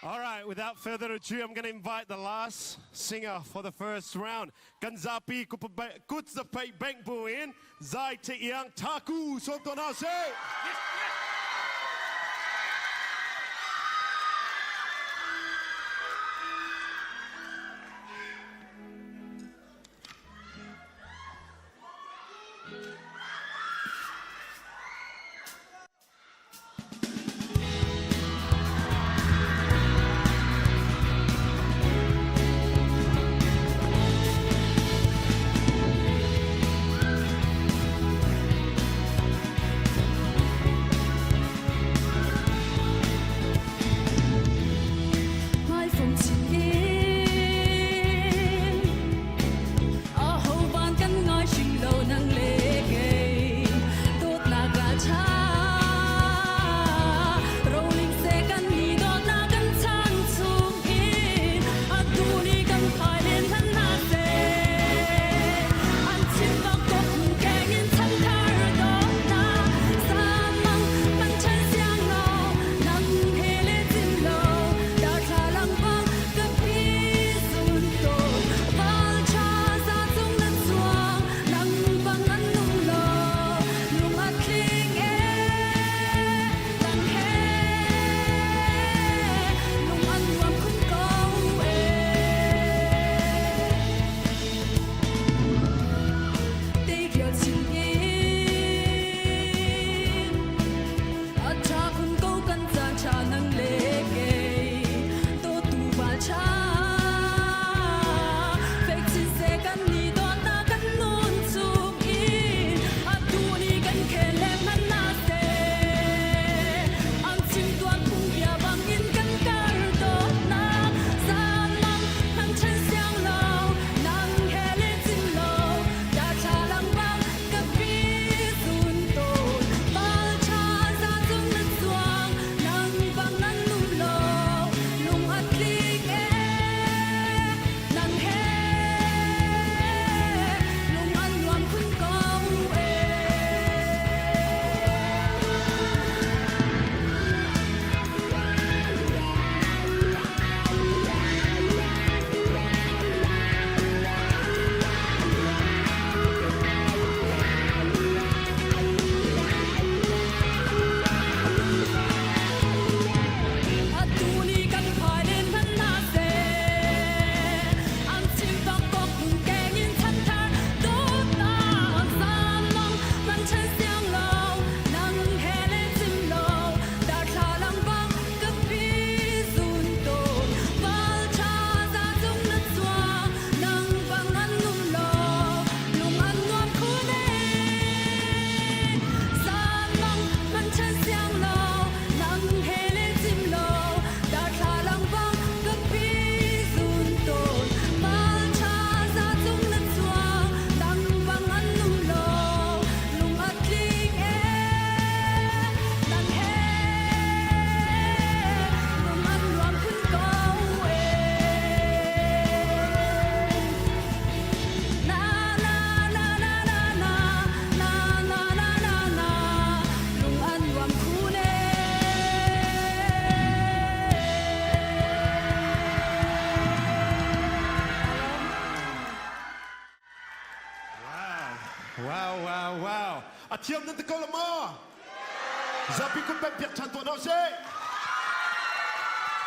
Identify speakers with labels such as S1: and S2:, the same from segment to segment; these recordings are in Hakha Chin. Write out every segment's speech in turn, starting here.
S1: All right, without further ado, I'm going to invite the last singer for the first round. Kan zapi kut zapei bank buin zai te iang taku som to na se.
S2: Hmaifong chin in Ahovan kan ngai hrim lo nang le kei dawtnak ah ṭha roling seh kan ni dawtnak kan chan chung in atu ni kan phai len hlan hna seh an chim bak tuk keng in chanthar dawtnak samang man chan siang lo nang he le cim lo darthla lang bang ka pi zun tawn val ṭha za cung na cuang nang bang an nung lo lung a tling e nang he lung an nuam khun ko e Teirial chin in a ṭha khun ko kan caan ṭha nang le kei dawtu val ṭha fek chin seh kan ni dawtnak kan nun chung in atu ni kan khel le hman na seh an chim tuan phung bia bangin kan kar dawtnak zaanmang hmang ṭhen siang lo nang he le cim lo darthla lang bang ka pi zun tawn val ṭha za cung na cuang nang bang nan num lo lung a tling e nang he lung an nuam khun ko e. Atu ni kan phai len hman hna seh an chim tok tok keng in chanthar dawtnak zamang man chen siang lo nang he le chim lo darthla lang bang ka pi zun tawn val tha za cung na cuang nang bang an num lo lung an nuam khun e Zanmang man chen siang lo nang he le chim lo darthla lang bang ka pi zun tawn val tha za cung na cuang dang bang an num lo lung a tling e nang he lung an nuam khun ko e Na na na na na na na na na na na lung an nuam khun e.
S1: Wow. Wow, wow, wow. A thiam nan te ko la ma. Zapi kun bang piak than tuah no se.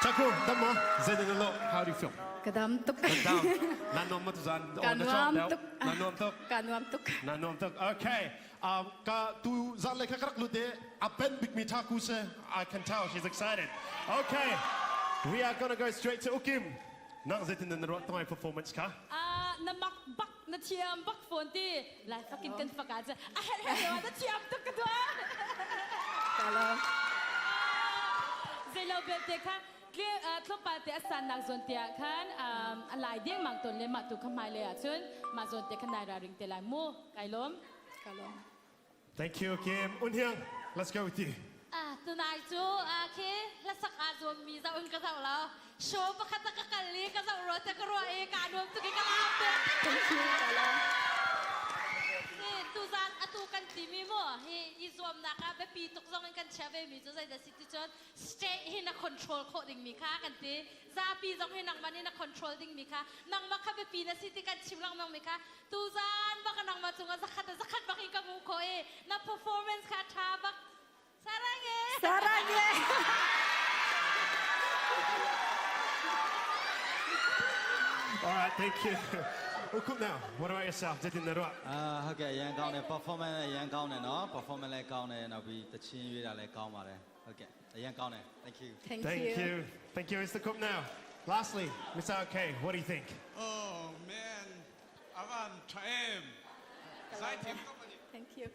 S1: Chaku, dam mo? Zenin lo, how do you feel?
S2: Ka dam tuk.
S1: Dam. Na nuam ma tu zan.
S2: Ka nuam tuk.
S1: Na nuam tuk.
S2: Ka nuam tuk.
S1: Na nuam tuk. Okay. Ka tu zan le kha ka rak lut e. A pen bik mi tha ku se. I can tell she's excited. Okay. We are gonna go straight to Ukim. Nang zeitin na ruah tongai performance ka?
S3: Ah, na mak bak na thiam bak phone ti lai fakin kan faka cu a her her lo na thiam tuk ka tua.
S2: Kalo.
S3: Zeilo belte kha tlawmpal te a sannak zawn te ah khan a lai ding mang ton le mah tu kha hmai lei ah cun mah zawn te kha nai ra ring te lai mu kai lawm.
S2: Ka lawm.
S1: Thank you, Kim. Unhiang, let's go with you.
S4: Ah, tunai cu ah khi hlasak aa zuammi zoh in ka zoh lo. Show pakhat ah ka kal i ka zoh rua te ka ruah i kaa nuam tuk i ka laam te.
S2: Thank you, ka lawm.
S4: Tuzan a Atu kan timi mu hi i zuamnak ah biapi tuk zong in kan chia ve mi cu zeidah si ti cun state hi na control khawh dingmi kha kan ti. Zapi zong hi nangmah nih na control dingmi kha nangmah kha biapi na si ti kan chim lengmang mi kha tuzan bak nangmah cungah zakhat zakhat bak in ka hmuh khawh i na performance kha tha bak. Sarange!
S2: Sarange!
S1: All right, thank you. Ukum now, what about yourself? ဒီနေတော့
S5: အာဟုတ်ကဲ့အရန်ကောင်းတယ် performance လည်းအရန်ကောင်းတယ်နော် performance လည်းကောင်းတယ်နောက်ပြီးတချင်းရွေးတာလည်းကောင်းပါတယ်ဟုတ်ကဲ့အရန်ကောင်းတယ် thank you
S2: Thank
S1: Thank
S2: you.
S1: you. Thank you, Mr. Cook now. Lastly, Mr. OK, what do you think?
S6: Oh man, avan thaem. Zai thiam ko mani.
S2: Thank you.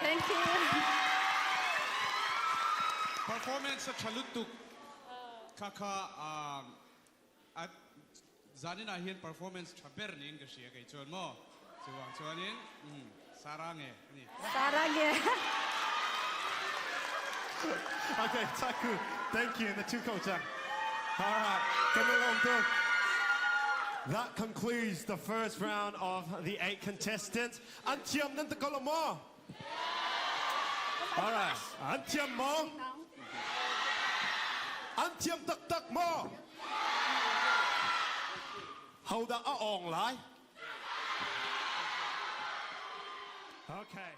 S2: Thank you.
S6: Performance a thalut tuk. Kha kha um at zanin ah hian performance tha ber niin ka hria kei chuan maw. Chuwang chuanin um sarange ani.
S2: Sarange.
S1: Okay, Taku, thank you. And the two culture. All right, come along, dog. That concludes the first round of the eight contestants. Antiam nantakolamo. All right, antiam mo. Antiam tak tak mo. Howda a ong lai. Okay.